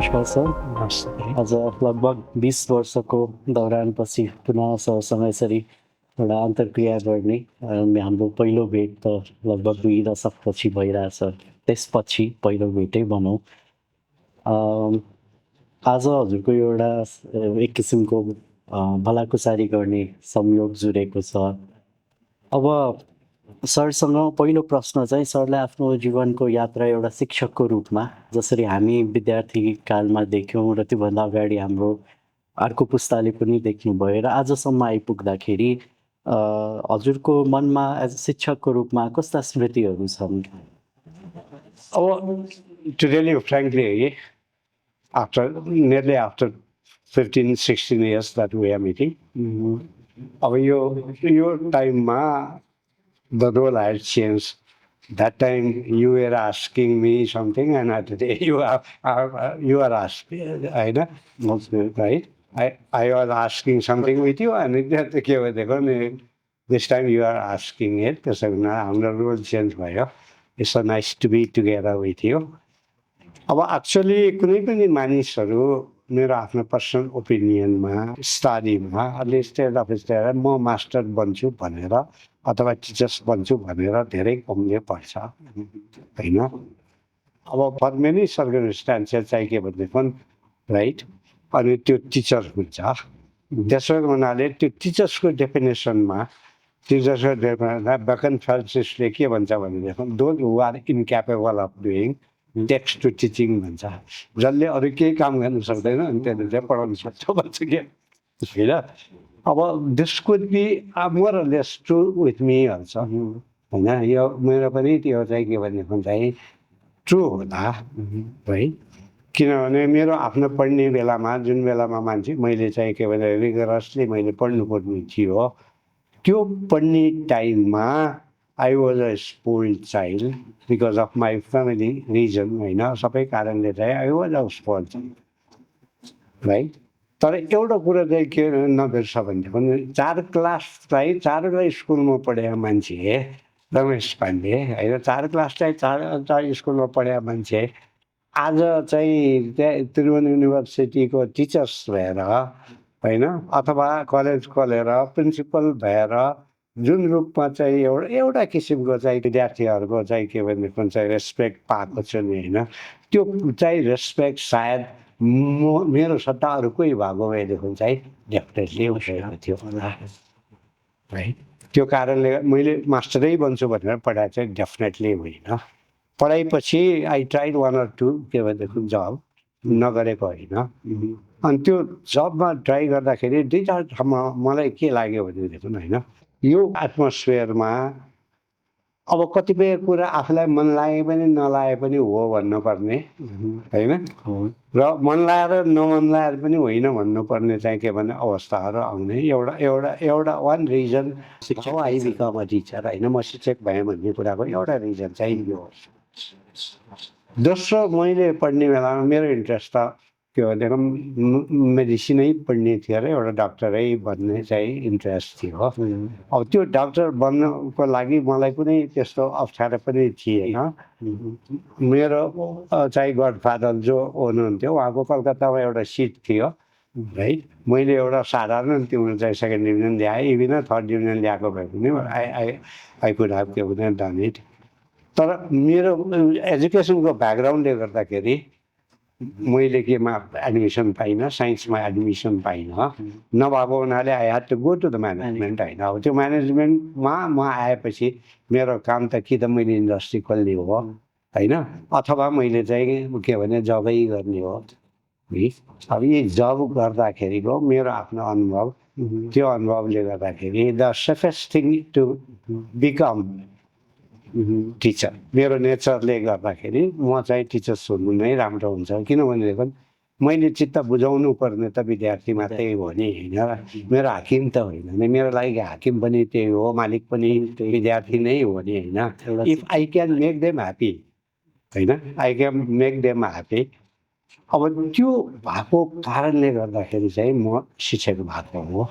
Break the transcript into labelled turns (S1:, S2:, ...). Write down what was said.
S1: नमस्कार सर।
S2: नमस्ते।
S1: आज लगभग 20 वर्षको दौरानपछि पुनः सरसँग यसरी एउटा अन्तर्क्रिया गर्ने हाम्रो पहिलो भेट त लगभग 2 दशकपछि भइरहेछ। त्यसपछि पहिलो भेटै भनौँ। अ, आज हजुरको एउटा एक किसिमको भलाकुसारी गर्ने संयोग जुरेको छ। अब सरसँग पहिलो प्रश्न चाहिँ सरले आफ्नो जीवनको यात्रा एउटा शिक्षकको रूपमा जसरी हामी विद्यार्थी कालमा देख्यौँ र त्योभन्दा अगाडि हाम्रो अर्को पुस्ताले पनि देख्नुभयो र आजसम्म आइपुग्दाखेरि हजुरको मनमा एज अ शिक्षकको रूपमा कस्ता स्मृतिहरू छन्?
S2: Oh, to tell you frankly, after 15, 16 years that we are meeting, your time, the role had changed. That time you were asking me something, and today you are asking, I know, right? I was asking something with you, and this time you are asking it. Because our role changed, it's so nice to be together with you. अब actually कुनै पनि मानिसहरू मेरो आफ्नो personal ओपिनियनमा स्टडीमा अलि state of state म master बन्छु भनेर अथवा टिचर्स बन्छु भनेर धेरै कमले पढ्छ होइन। अब फर मेनी सर्कमस्टान्सेस चाहिँ के भनेदेखि राइट अनि त्यो टिचर हुन्छ। त्यसो हुनाले त्यो टिचर्सको डेफिनेसनमा बकन फ्रान्सिसले के भन्छ भनेदेखि those who are incapable of doing text to teaching भन्छ। जसले अरू केही काम गर्नु सक्दैन अनि त्यसले चाहिँ पढाउनु सक्छ भन्छ कि होइन। अब this could be more less true with me भन्छ होइन। यो मेरो पनि त्यो चाहिँ के भनेदेखि चाहिँ ट्रु होला है। किनभने मेरो आफ्नो पढ्ने बेलामा जुन बेलामा मान्छे मैले चाहिँ के भने रिगरसली मैले पढ्नुपर्ने थियो त्यो पढ्ने टाइममा I was a spoiled child because of my family reason, होइन सबै कारणले चाहिँ I was a spoiled child, right? तर एउटा कुरा चाहिँ के नबिर्स भने 4 क्लास चाहिँ 4वटा स्कुलमा पढेको मान्छे रमेश पाण्डे होइन 4 क्लास चाहिँ 4 स्कुलमा पढेको मान्छे आज चाहिँ त्रिभुवन युनिभर्सिटीको टिचर्स भएर होइन अथवा कलेज खोलेर प्रिन्सिपल भएर जुन रूपमा चाहिँ एउटा किसिमको चाहिँ विद्यार्थीहरूको चाहिँ के भनेदेखि चाहिँ रेस्पेक्ट पाएको छ नि होइन। त्यो चाहिँ रेस्पेक्ट सायद मेरो सट्टा अरू कोही भएको भएदेखि चाहिँ डेफिनेटली भएको थियो है। त्यो कारणले मैले मास्टरै बन्छु भनेर पढाएको चाहिँ डेफिनेटली होइन। पढाइपछि आई ट्राइड 1 or 2 के भनेदेखि जब नगरेको होइन। अनि त्यो जबमा ट्राई गर्दाखेरि दुईवटा ठाउँमा मलाई के लाग्यो भनेदेखि होइन यो एटमोस्फियरमा अब कतिपय कुरा आफूलाई मन लागे पनि नलागे पनि हो भन्नुपर्ने होइन र मन लाएर नमन लाएर पनि होइन भन्नुपर्ने चाहिँ के भने अवस्थाहरू आउने एउटा one reason I become a teacher होइन म शिक्षक भएँ भन्ने कुराको एउटा रिजन चाहिँ यो। दोस्रो मैले पढ्ने बेलामा मेरो इन्ट्रेस्ट त के भनेदेखि मेडिसिनै पढ्ने थियो र एउटा डक्टरै बन्ने चाहिँ इन्ट्रेस्ट थियो। अब त्यो डक्टर बन्नको लागि मलाई कुनै त्यस्तो अप्ठ्यारो पनि थिएन। मेरो चाहिँ गडफादर जो हुनुहुन्थ्यो उहाँको कलकत्तामा एउटा सिट थियो राइट। मैले एउटा साधारण त्यो चाहिँ सेकेन्ड डिभिजन ल्याएँ इभिन थर्ड डिभिजन ल्याएको भए पनि आई कुड हेभ के भने डन इट। तर मेरो एजुकेसनको ब्याकग्राउन्डले गर्दाखेरि मैले केमा एडमिसन पाइनँ साइन्समा एडमिसन पाइनँ नभएको हुनाले I had to go to the management होइन। अब त्यो म्यानेजमेन्टमा म आएपछि मेरो काम त कि त मैले इन्डस्ट्री खोल्ने हो होइन अथवा मैले चाहिँ के भने जबै गर्ने हो है। अब यी जब गर्दाखेरिको मेरो आफ्नो अनुभव त्यो अनुभवले गर्दाखेरि the safest thing to become teacher मेरो नेचरले गर्दाखेरि म चाहिँ टिचर्स हुनु नै राम्रो हुन्छ। किनभनेदेखि मैले चित्त बुझाउनु पर्ने त विद्यार्थी मात्रै हो नि होइन। मेरो हाकिम त होइन नि मेरो लागि हाकिम पनि त्यही हो मालिक पनि विद्यार्थी नै हो नि होइन। If I can make them happy होइन I can make them happy. अब त्यो भएको कारणले गर्दाखेरि चाहिँ म शिक्षक भएको हो।